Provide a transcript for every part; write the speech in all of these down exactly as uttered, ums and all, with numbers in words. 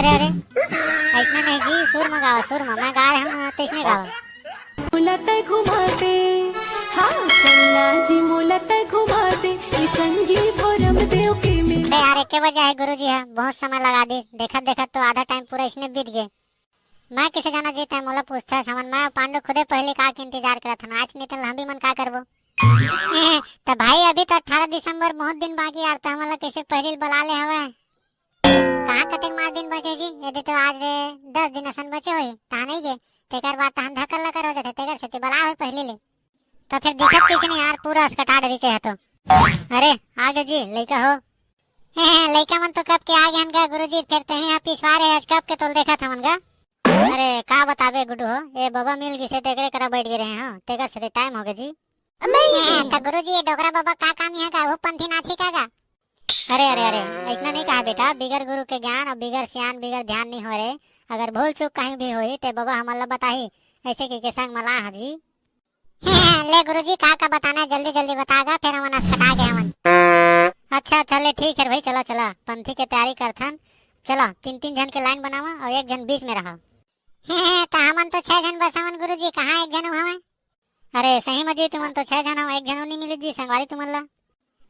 अरे, अइसने नहीं जी, सुर म गावा, सुर म। मैं गा रहे हूँ, तइसने गावा। मोला तै घुमा दे, हाँ, चलना जी, मोला तै घुमा दे, ए संगी भोरम देव के मेला। अरे यार, एके बजे हे गुरुजी ह, बहुत समय लगा दी। देखत देखत तो आधा टाइम पूरा इसने बीत गे। मैं किसे जाना जी, तै मोला पूछथस, हमन मैं पांडु खुदे पहली का के इंतजार करत हन, आज नहीं त हम भी मन का करबो। त भाई, अभी तो अठारह दिसंबर बहुत दिन बाकी यार, त हमन ला कैसे पहली बला ले हवे? कहाँ कतेक मार दिन बचे जी? यदि तो आज दस दिन असन बचे होही, तहाँ नहीं गे, तेकर बाद तहन धक्कर लकर हो जाथे, तेकर सेती बला होही पहली ले। त फिर दिखत किसे नहीं यार, पूरा असकटा डरी चे है तो। अरे, आ गे जी, लइका हो। लइका मन तो कब के आ गे हन गा गुरुजी, फिर तही यहाँ पिछवा रहे आज कब के तोल देखत हमन गा। अरे, का बताबे गुड्डू हो, ए बबा मिल गिसे तेकरे करा बैठ गे रहे हो, तेकर सेती टाइम हो गे जी। त गुरुजी, ये डोकरा बबा का काम यहाँ का, वो पंथी नाची का गा? अरे, अरे, अरे, अइसना नहीं कहा बेटा, बिगर गुरु के ज्ञान और बिगर सियान, बिगर ध्यान नहीं हो रे। अगर भूल चूक कहीं भी होई, ते बबा हमन ला बताही, ऐसे की के संग मला ह जी। ले गुरुजी, का का बताना है, जल्दी जल्दी बता गा, फिर हमन असकटा गे हमन। अच्छा, अच्छा, ले ठीक है भाई, चला, चला, पंथी के तैयारी करथन। चला, तीन तीन झन के लाइन बनावा और एक झन बीच में रहा। त हमन तो छह झन बस हमन गुरुजी, कहाँ एक झन हवे? अरे सही म जी, तुमन तो छह झन हो, एक झन नहीं मिले जी संगवारी तुमन ला।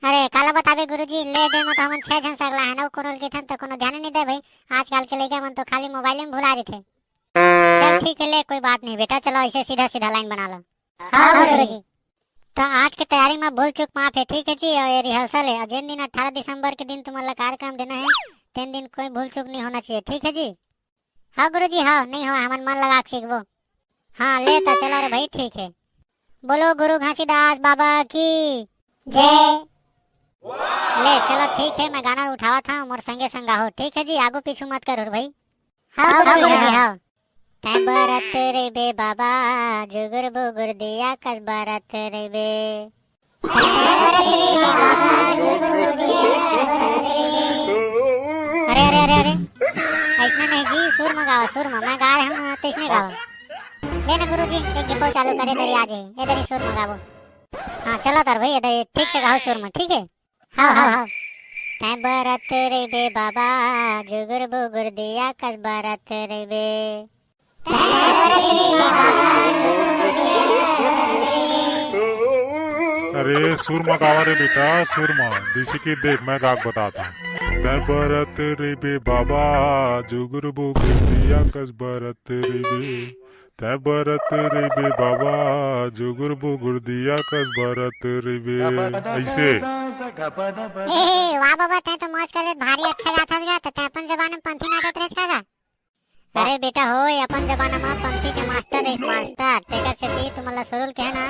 अरे काला बताबे गुरुजी, ले दे म तो हमन छह झन सगला है ना, कोनो ल किथन तो कोनो ध्यान नहीं दे भाई। आजकल के लइका मन तो खाली मोबाइल में भुला रहिथे। चल ठीक है, ले कोई बात नहीं बेटा, चलो ऐसे सीधा सीधा लाइन बना लो। हाँ गुरुजी। तो आज के तैयारी में भूल चूक माफ है, ठीक है जी, और ये रिहर्सल है, और जिन दिन अठारह दिसंबर के दिन तुमन ला कार्यक्रम देना है, तेन दिन कोई भूल चूक नहीं होना चाहिए, ठीक है जी। हाँ गुरुजी, हाँ, नहीं हो, हमन मन लगा के सीखबो। हाँ, ले त चलो रे भाई, ठीक है। बोलो गुरु घासीदास बाबा की जय। ले चलो, ठीक है, मैं गाना उठावत हूँ, मोर संगे संग गाहो, ठीक है जी, आगू पीछू मत करो रे भाई। हाँ हाँ गुरुजी, गुरुजी, हाँ। हाँ। तै बरत रहिबे बाबा, जुगुर बुगुर दिया कस बरत रहिबे। अरे, अरे, अरे, अरे, अइसना नहीं जी, सुर म गावा, सुर म, मैं गा रहे हूँ, तइसने गावा। ले ना गुरुजी, एक गिपो चालू करे दरी आज ही, ए दरी सुर म गावो। हाँ, चलो तर भाई, ए दरी ठीक से गाओ सुर म, ठीक है? हाँ, हाँ, हाँ। तै बरत रहिबे बाबा, जुगुर बुगुर दिया कस बरत रहिबे। अरे सुर म गावा रे बेटा, सुर म। जैसे कि देख, मैं गा के बताता हूँ। तै बरत रहिबे बाबा, जुगुर बुगुर दिया कस बरत रहिबे। तै बरत रहिबे बाबा, जुगुर बुगुर दिया कस बरत रहिबे। ऐसे। ए, वाह बाबा, तै तो मौज कर ले, भारी अच्छा गाथस गा, त तै अपन जमाना में पंथी नाचत रहेस का गा? अरे बेटा हो, ये अपन जमाना में पंथी के मास्टर रहिस, मास्टर। तेकर सेती तुमन ला सुरू ले कहे ना,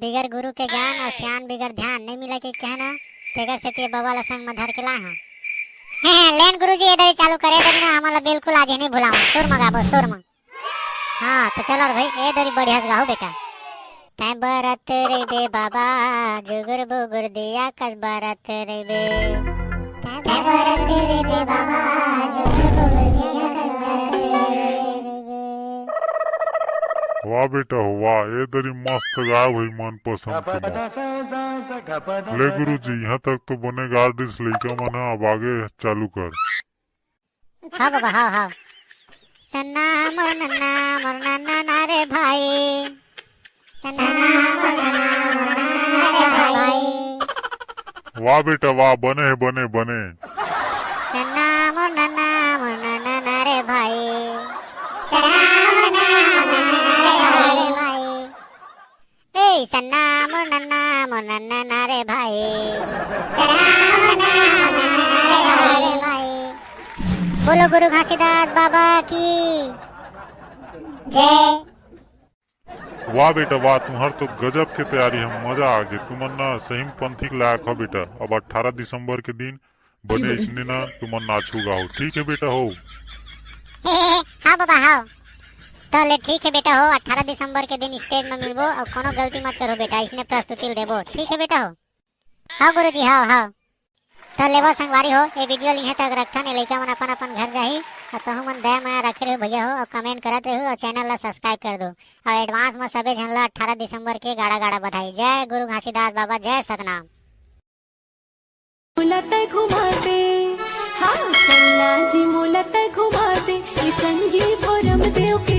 बिगर गुरु के ज्ञान और सियान बिगर ध्यान नहीं मिला के कहे ना, तेकर सेती ये बबा ला संग में धर के लाए हन। हे, हे, लेन गुरुजी, ए दरी चालू करे, ए दरी ना, हमन ला बिल्कुल आज ही नहीं भुलाओ। सुर म गाबो, सुर म। हाँ, तो चलो रे भाई, ए दरी बढ़िया से गाओ बेटा। तै बरत रहिबे बाबा, जुगुर बुगुर दिया कस बरत रहिबे। तै बरत रहिबे बाबा, जुगुर बुगुर दिया कस बरत रहिबे। वाह बेटा हो, वाह, ए दरी मस्त गाय भाई, मन पसंद के मस्त। ले गुरुजी, यहाँ तक तो बने गा दिस लइका मन ह, अब आगे चालू कर। हाँ बाबा, हाँ, हाँ। सन्ना मोर नन्ना, मोर नन्ना ना रे भाई। सन्ना मोर नन्ना, मोर नन्ना ना रे भाई। वाह बेटा वाह, बने हे, बने, बने। सन्ना मोर नन्ना, मोर नन्ना ना रे भाई। सन्ना मोर नन्ना, मोर नन्ना ना रे भाई। ए सन्ना मोर नन्ना, मोर नन्ना ना रे भाई। सन्ना मोर नन्ना, मोर नन्ना ना रे भाई। बोलो गुरु घासीदास बाबा की जय। वाह बेटा वाह, तुम्हार तो गजब के तैयारी है, मजा आ गे। तुमन ना सही में पंथी के लायक हो बेटा। अब अठारह दिसंबर के दिन बने इसने ना तुमन नाचू गाओ, ठीक है बेटा हो। हे, हे, हाँ बाबा, हाँ। तो ले ठीक है बेटा हो, अठारह दिसंबर के दिन स्टेज में मिलबो और कोनो गलती मत करो बेटा, इसने प्रस्तुति ल देबो, ठीक है बेटा हो। हाँ गुरुजी, हाँ, हाँ। तो लेवो संगवारी हो, ये वीडियो ल इहें तक रखथन, ये लइका मन अपन अपन घर जाही। और तहु मन दया मया रखे रहो भैया हो, और कमेंट करत रहो और चैनल ला सब्सक्राइब कर दो। और एडवांस में सबे झन ला अठारह दिसंबर के गाड़ा गाड़ा बधाई। जय गुरु घासीदास बाबा, जय सतनाम। मोला तै घुमा दे, हाँ, चलना जी, मोला तै घुमा दे, देव के